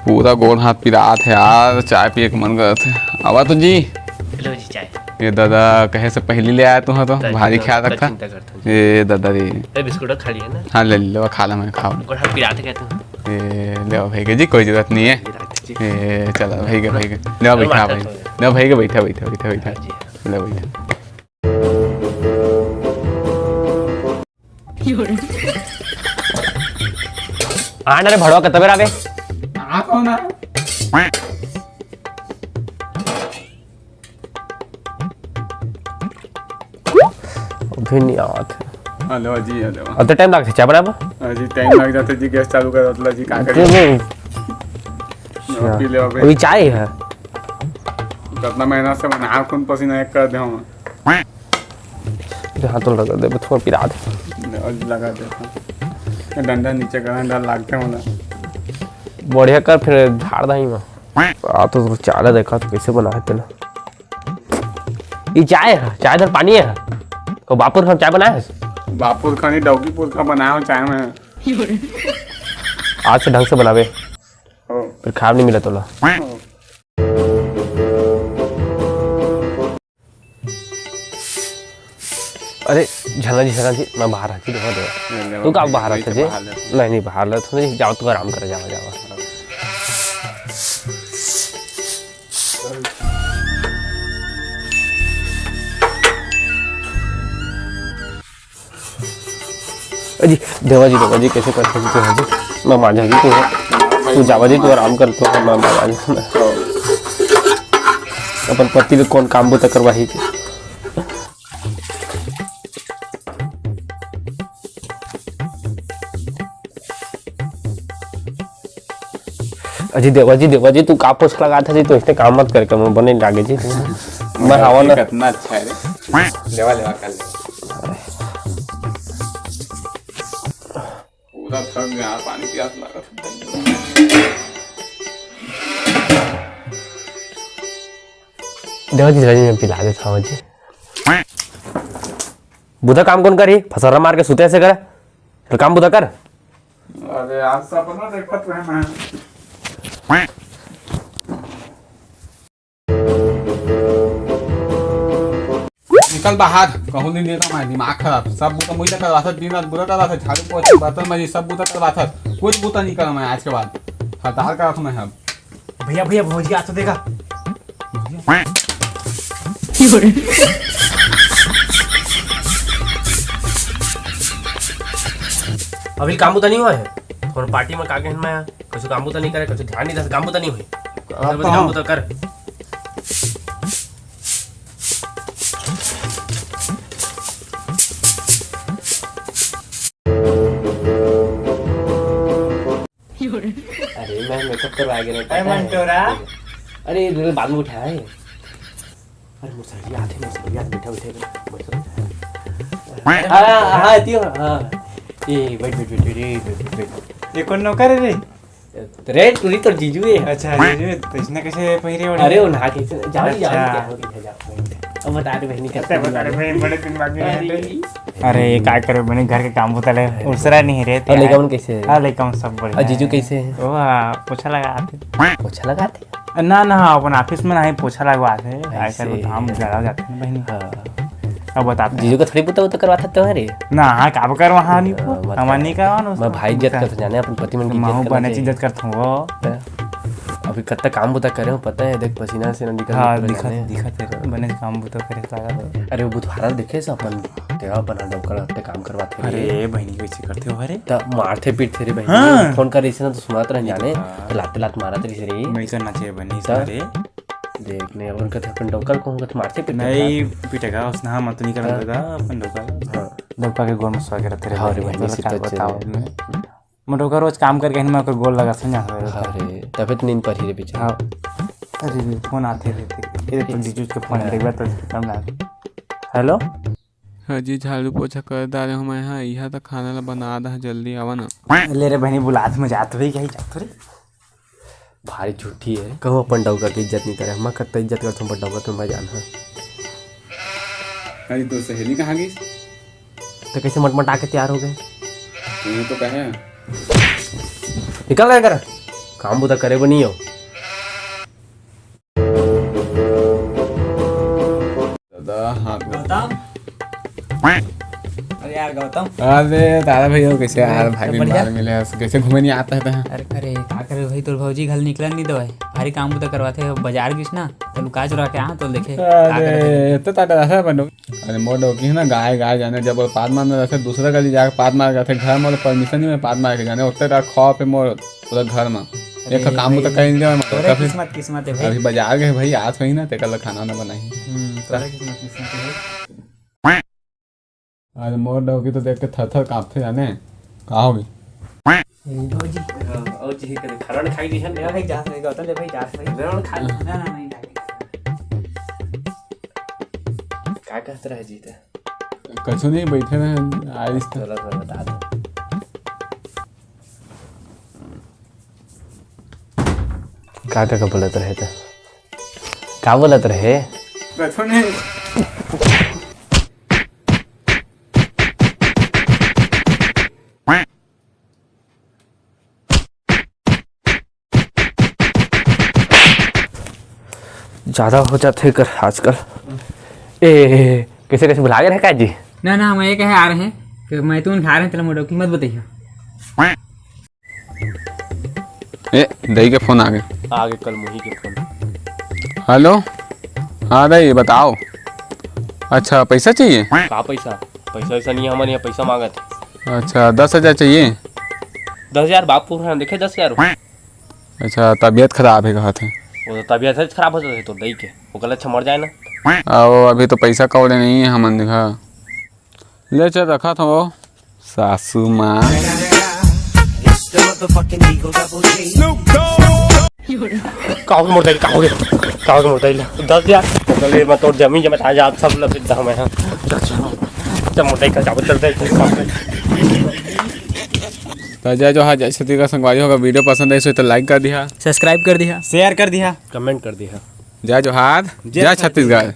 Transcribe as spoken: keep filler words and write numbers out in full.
पूरा गोड़ हाथ पिरात हे यार, चाय पिए के मन करत हे। आवा तो जी। लो जी चाय। ये दादा कहे से पहली ले आया तुहा तो, भारी ख्याल रखता। चिंता करता हूँ जी। ए दादा रे। ए बिस्कुट खा लिए ना? हाँ ले ले, खा ला, मैं खाओ। गोड़ हाथ पिरात हे कहते हैं। ए ले भाई के जी, कोई जरूरत नहीं है। पिरात जी। ए चला भाई के, भाई के। ले बैठा भाई। ले भाई के, बैठा, बैठा, बैठा, बैठा। हाँ जी। ले बैठा। आ ना रे भड़वा, कतबे रावे? आ कौन आ? अभी नहीं आवत है। हेलो जी, हेलो। अब तो टाइम लगथे चाय बनाबो। हाँ जी, टाइम लग जाथे जी, गैस चालू कर दो जी, का करिए? पी ले अभी। अभी चाय है। कितना मेहनत से बना, खून पसीना एक कर दे हम। हाथ तो लगा दे, थोड़ा पिरा दे। लगा दे। डंडा नीचे कर, डर लागथे मोला। बढ़िया कर, फिर झाड़ दाई में। आ तो चाला देखा तो कैसे बना है तेला। ये चाय है, चाय धर पानी है। तो बापुर खान चाय बनाए है? बापुर खानी डौकीपुर का बनाया हो चाय में। आज से ढंग से बनावे। हो। फिर खराब नहीं मिला तोला। हो। अरे झलना जी, झलना जी, मैं बाहर आती, देखो, देखो। नहीं, नहीं, तू का बाहर आते जी? नहीं, नहीं, बाहर ले, थोड़ी जाओ, तू आराम कर, जाओ, जाओ। अजी, देवा जी, देवा जी, कैसे करते हो जी? मैं मांझा जी, तू, तू जावा जी, तू आराम कर, तू, मैं, मैं मांझा। अपन पति ले कौन काम बुता करवाही? अजी देवा जी, देवा जी, तू का पोछा लगात हस जी? तू इसने काम मत कर, के मोर बने लागे जी। मैं हवा ना। कितना अच्छा है रे। लेवा, लेवा, कर ले। पूरा थक गया, पानी प्यास लगा। देवा जी, देवा जी, मैं पिला देता हूँ जी। बुधा काम कौन करी? फसरा मार के सुते ऐसे करे। चल काम बुधा कर। अरे आज सपना देखत रहे मैं। निकल बाहर, कहूँ नहीं देता मैं, दिमाग खराब। सब बुता मुझे करवाता, दिन रात बुरा करवाता, झाड़ू पोछा, बर्तन माजी, सब बुता करवाता। कुछ बुता नहीं करा मैं आज के बाद। हतार करा मैं अब। भैया, भैया, भौजी आ तो देखा। अभी काम बुता नहीं हुआ है। और पार्टी में का कहना है? कुछ काम बुता नहीं करे, कुछ ध्यान नहीं दे, काम बुता नहीं हुई। अब तो काम बुता कर। अरे मैं मेकअप करवा के रहता है। मंटोरा। अरे ये बाद में उठा है। अरे मुसहरी आथे, मुसहरी आथे, बैठा, बैठा, बैठा। हाँ, हाँ, हाँ, तियो, हाँ। ए, बैठ, बैठ, बैठ, बैठ, ए, बैठ, बैठ, बैठ। ये कौन नौकर है रे? रे, टूरी तोर जीजू है। अच्छा, जीजू है, तो इसने कैसे पहिरे ओढ़े? अरे, वो नहा के इसे, जाओ, जाओ, अच्छा। क्या हो गया, जाओ। अब बता दे बहनी, कैसे बता दे बहनी, बड़े दिन बाद मिले हैं। अरे, ये काय करे बहनी, घर के काम बुता ले, उसरा नहीं रे, और लइका मन कैसे है? हाँ, लइका मन सब बढ़िया और जीजू है। कैसे है? वो, हाँ, पोछा लगा आते। पोछा लगाते? ना, ना, अपन ऑफिस में नहीं, पोछा लगवाते। ऐसे। आजकल वो घाम ज्यादा हो जाते हैं ना बहनी। हाँ। अब बताते हैं। जीजू का थोड़ी बुता, बुता करवाता तो है रे। ना, हाँ, काब करवा, हाँ, नहीं हाँ, को। मत हमार कर। नहीं करवा ना, मैं उसको भाई इज्जत करता। करता जाने, अपन पति मन की इज्जत महू करना बने चाहिए। इज्जत करता हूँ वो। तो अभी कत्ता काम बुता करे हो, पता है, देख पसीना से ना निकल हाँ, निकल दिखत, जाने। दिखत है, बने काम बुता करे सारा। अरे वो बुधवार देखे से अपन तेरा बना डौका लगते काम करवाते रे। अरे बहनी कैसे करते हो? अरे त मारथे पीटथे रे बहनी। हाँ। फोन करे इसे ना तो सुनात रह जाने। हाँ। तो लाते लात मारत रही रे। मैं करना चाहिए बहनी त सारे। देख, नहीं, अपन कथे अपन डौका ल कहूँ, कथे मारथे पीटथे नहीं, का? पीटेगा, उसने हाँ, मत नहीं करन हाँ। देगा, अपन डौका ल। हाँ। डौका के गोड़ में सो के रहते रे हाँ रे बहनी, बहनी, तो सीता का चले। बताओ मैं। मैं डौका रोज काम करके नहीं, मैं ओकर गोड़ लगा से ना। हाँ रे, तबे तो नींद पड़ही रे बेचारा। हाँ। अरे, फोन आते रहते। ये तो जीजू के फोन हाँ। देखबा तो कम ना। हेलो? हाँ जी, झाड़ू पोछा कर डारे हूँ मैं, हाँ, इहा तो खाना ला बना रहा, जल्दी आवा ना। ले रे बहनी, बुलात में जात हुई, कहीं जात रे। भारी झूठी है, कहूँ अपन डौका के इज्जत नहीं करे, मैं कत्ता इज्जत करता हूँ, अपन डौका के मैं जान है। अरे तो सहेली कहाँ गई? तो कैसे मटमटा के तैयार हो गए? ये तो कहे। निकल रहे कर। काम बुता करे बर नहीं हो। दादा, हाँ। गौतम। अरे यार गौतम। अरे दादा भैया, कैसे यार, भाई सब बढ़िया? बीमार मिले हैं, कैसे घूमे नहीं आता है तहाँ? अरे, अरे, का करे भाई, तोर भौजी घर निकलन नहीं देवय, भारी काम बुता करवाथे, बाजार गिस ना, तो लुका चुरा के आ, तो देखे, का करे? अरे, तो ताटा रहा बनो। अरे, मोर डौकी है ना, गाय, गाय जाने, जब वो पाद मारना रहता है, दूसरा गली जाके पाद मार जाते, घर में परमिशन नहीं, मैं पाद मार के जाने, उतने का खौफ है मोर, पूरा घर में। अरे एक ठो काम भाई, तो कहीं नहीं, तोरे मतलब, किस्मत, किस्मत है भाई। अभी बाजार गए भाई, आज वही ना, तेकर ला खाना ना बनाई। हम्म, तोरे किस्मत, किस्मत है भाई। अरे मोर डौकी तो देख के थर थर कांपथे जाने। का होगे? ए, भौजी। ओ जी, कदे खरण खाई दिहन। ले भाई, जात भाई, गौतम, ले भाई, जात भाई। खरण खा ले। ना, ना, नहीं खाई। का कहत रहे जी ते? कछु नहीं, बैठे रहे, आइस त। चलो, तो बता दो। का, का, का बोलत रहे त? का बोलत रहे? कछु नहीं। ज्यादा हो जात हे कर आजकल। ए, ए, ए, कैसे, कैसे भुला गए रहे का जी? ना, ना, मैं ये कहे आ रहे हैं कि मैं तुम खा रहे हैं, तेला मोटो की मत बताइए। ए, दई के फोन आ गए। आ गए कल मोही के फोन। हेलो, हाँ दई, बताओ। अच्छा, पैसा चाहिए? का पैसा? पैसा वैसा नहीं है हमारे यहाँ, पैसा मांगत है। अच्छा, दस हजार चाहिए? दस हजार बाप पूरा देखे, दस हजार। अच्छा, तबीयत खराब है कहत है। वो तो तबीयत है खराब हो जाते तो दई के, वो गलत अच्छा मर जाए ना। आओ, अभी तो पैसा कौड़े नहीं है हमन देखा। ले चल, रखा था वो सासू माँ। का होगे मोर दाई, का होगे, का होगे मोर दाई ला? दस हजार। चल, ये मैं तोर जमीन जमा था, आज सब लफित था मैं, हाँ। चल, चल, चल, मोर दाई का जाबो, चल, चल, चल। तो जय जोहार, जय छत्तीसगढ़ संगवारी हो, अगर वीडियो पसंद आइस होही तो like कर दिहा, subscribe कर दिहा, share कर दिहा, comment कर दिहा। जय जोहार, जय जय छत्तीसगढ़।